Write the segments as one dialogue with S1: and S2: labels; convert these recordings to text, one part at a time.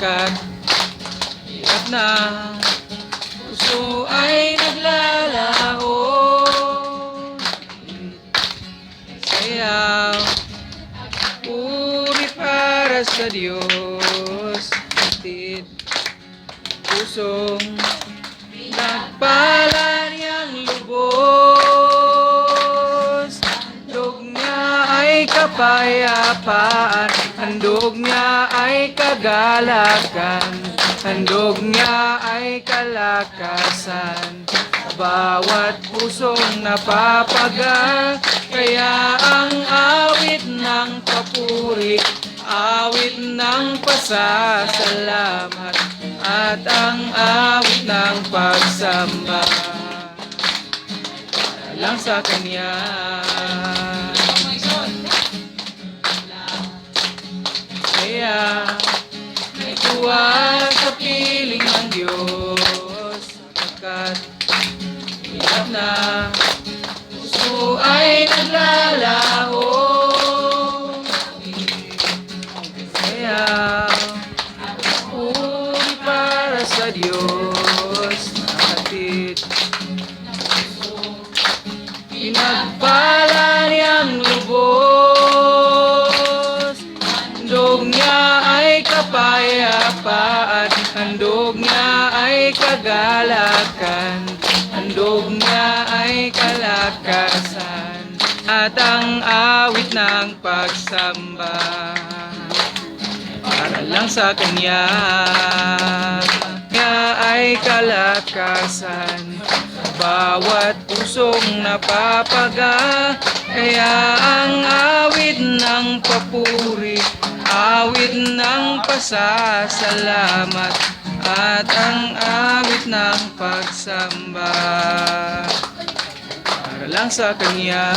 S1: Sapagkat hirap na puso ay naglalaho. Sayaw, puri para sa Diyos. Hatid pusong nagpala niyang lubos. Handog niya ay kapayapaan, handog niya ay kagalakan, handog niya ay kalakasan. Bawat pusong napapaga, kaya ang awit ng papuri, awit ng pasasalamat, at ang awit ng pagsamba lang sa Kanya. Kaya may tuwa sa piling ng Diyos, sapagkat hirap na puso ay naglalaho. Kaya puri para sa Diyos, hatid pinagpala niyang lubos. Handog niya ay kapayapaan, handog niya ay kagalakan, handog niya ay kalakasan, at ang awit ng pagsamba para lang sa Kanya. Niya ay kalakasan, bawat pusong napapaga, kaya ang awit ng papuri, awit ng pasasalamat, at ang awit ng pagsamba para lang sa Kanya.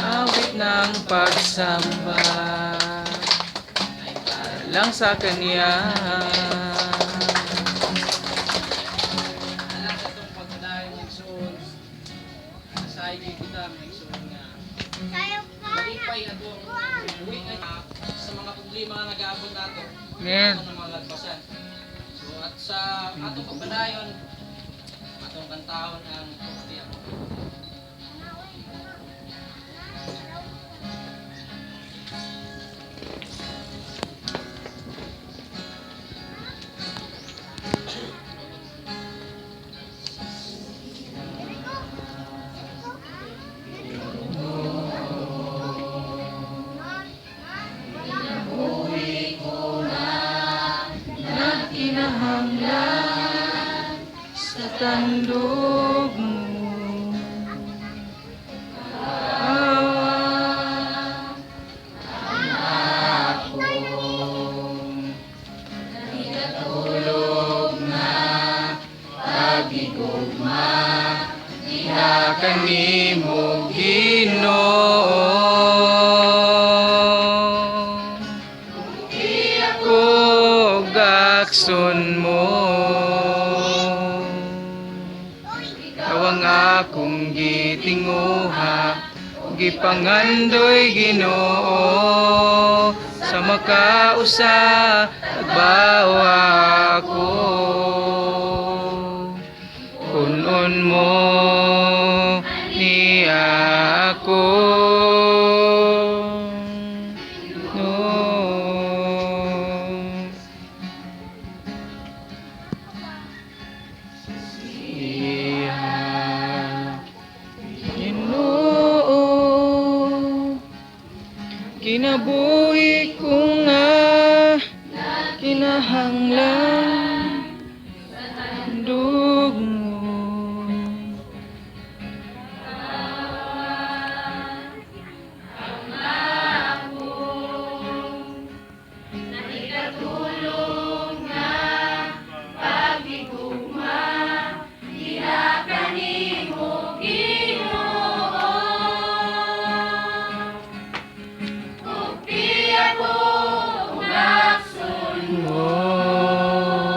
S1: Awit ng pagsamba para lang sa Kanya.
S2: Alang sa itong pagpadayon ng igsoon, nasayig kita mga igsoon nga malipay atong uwi nga sa mga problema nga nag-aabot nato,
S1: Amen.
S2: atong mga lagpasan. So at sa atong pagpadayon, atong kantahon ang Tukti Ako.
S1: Kinahanglan sa tandog mo. Awa ang akong ikatulog na pagigugma diha kanimo, Ginoo. Ko gakson mo, ikaw ang akong gitinguha, gipangandoy, Ginoo, sa makausa tagbawa ako. Kunon mo niya ako. No. Iya, Ginoo, kinabuhi ko nga kinahanglan handog mo. Mo.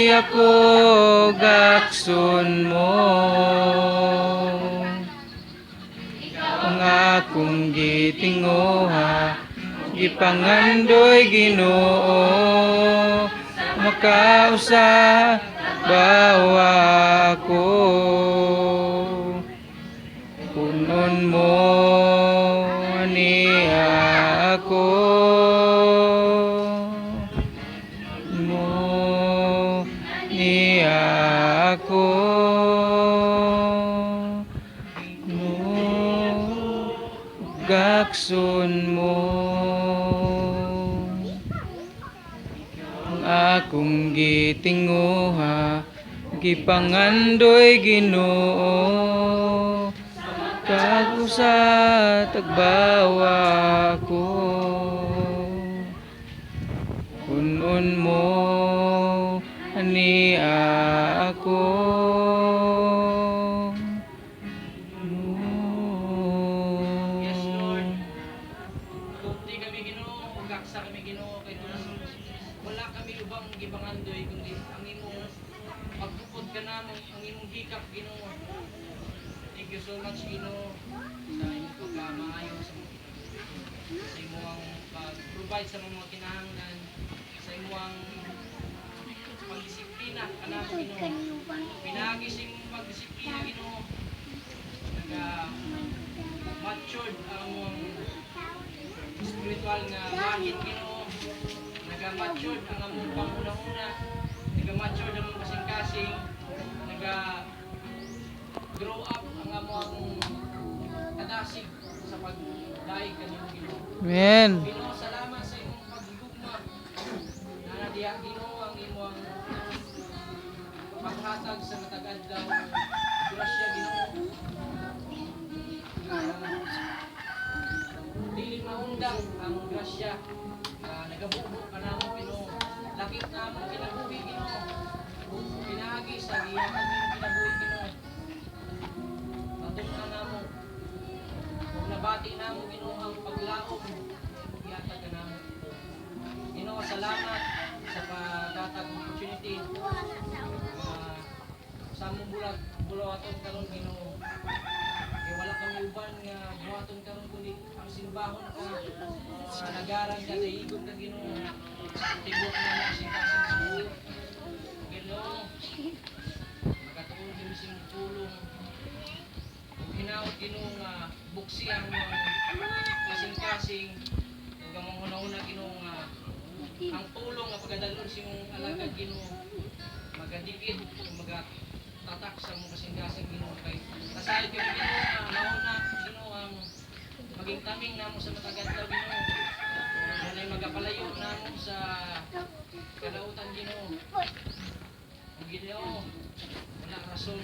S1: Ako gakson mo. Ang akong gitinguha, gipangandoy, Ginoo, makausa bawa ko. Punon mo niya ako, mo niya ako, mo gakson mo. Ang akong gitinguha, gipangandoy, Ginoo, kag usa tagbawa ko. Punon mo ani ako.
S2: Yes, Lord. Tupti kami, Ginoo, ug gaksa kami, Ginoo, kay tungod wala kami ubang gipangandoy kundi ang imong pagtupod kanamo, ang imong hikap, Ginoo. Thank you so much, Ginoo, sa imong pagkamaayo sa mga sa imong pag-provide sa mga kinahanglan, sa imong pagdisiplina kanamo, Ginoo. Pinaagi sa imong pagdisiplina, Ginoo, naga matured ang among spiritual nga bahin, Ginoo. Naga-matured ang among panghuna-huna, naga-matured ang among kasing-kasing, naga grow up ang among kadasig sa pagdaig kanimo, Ginoo.
S1: Amen.
S2: Ginoo, salamat sa imong paghigugma. Naa diha, Ginoo, ang imong paghatag sa matag adlaw. Grasya, Ginoo. Dili maundang ang grasya. Nagabubo kanamo, Ginoo. Lakit namo kinabuhi, Ginoo. Pinaagi sa gihatag nimong kinabuhi, Ginoo. Natun-an namo ug nabati namo, Ginoo, ang paglaom gihatag kanamo. Ginoo, salamat sa paghatag og opportunity sa among bulag bulawaton karon, Ginoo. Kay wala kami uban nga buhaton karon kundi ang simbahon ka, alagaran ka, daigon ka, Ginoo. Tibok na mo kasing-kasing sa buot. Ginoo, magatuon kami sa imong pulong. Ug hinaot, Ginoo, nga buksi ang mga kasing-kasing ug ang mga hunahuna, Ginoo, nga ang pulong nga pagadalon sa imong alagad, Ginoo, magadikit ug magatatak sa imong kasing-kasing, Ginoo, kay nasayod kami, Ginoo, nga mao na, Ginoo, ang maging taming namo sa matag adlaw, Ginoo, munay magapalayo namo sa kalautan, Ginoo. Ug Ginoo, wala rason